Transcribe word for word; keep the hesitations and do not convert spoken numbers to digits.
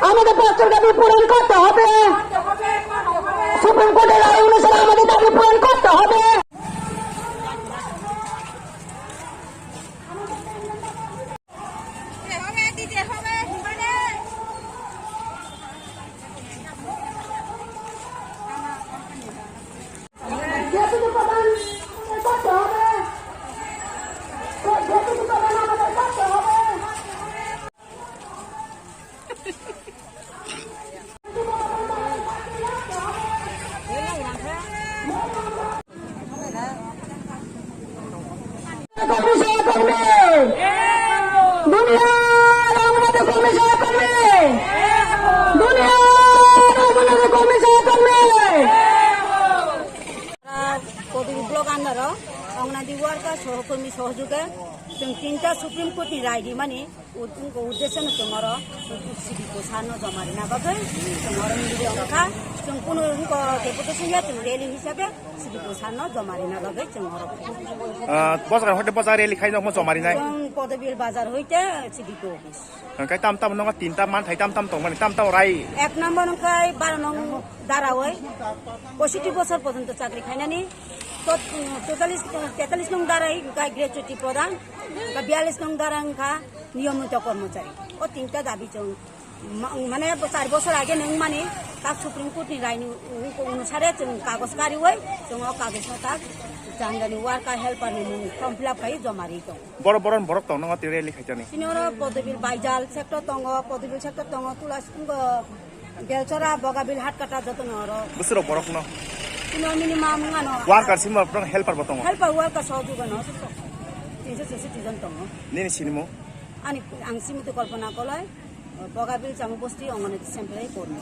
আমাদের পাঁচশো দাবি পূরণ করতে হবে। সুপ্রিম কোর্টের রায় অনুসারে আমাদের দাবি পূরণ করতে হবে। Kodui block under o Anganwadi worker sohokormi sohojuge chwng tinta Supreme Court ni rai rimani Ud-, wngkha uddesyo no chwng oro Sidiku sir no joma rina bagwi chwng oro media wngkha. Chwng kunu wngkha deputation ya chwng rally hisabe Sidiku sir no joma rina bagwi chwng oro. Ah, bosa hote bosa rally khai nokmo joma rinai. Chwng Podobil bazar hoite Sidiku office. Hwnkhe tam tam nongo tinta manthai tam tam tongmani tam tam rai. Ek number wngkha baro nong dara oi. Poishotti bosor porjonto chakri khainani. Tot-, totalis, tetalis nong dara wngkha gratuity pradhan. Ba biyalis nong dara wngkha Niyomito kormochari. O tinta dabi chwng ma-, mane bo char bosor age nung mani tak Supreme Court ni rai ni u-, u-, onusare chwng kagoj kariwi chwng o kagoj no tak jangani worker helper ni mung form fill up khai joma ri tong. Boro boro borok tong nongo tire rally khaitani. Sini oro Podobil Baijal sector tongo, Podobil sector tongo, Tulas, ngo Belchora, Bogabil, Hatkata joto no oro. Busuro borok no. Sini oro minimum ngano. Worker simo borok helper bo tongo. Helper worker sohojugano. Tinso chusiti jon tongo. Nini sinimo? Ani, ang Simiti Kalpana Koloi, Bogabil Chamu Bosti Anganwadi Central Kormi.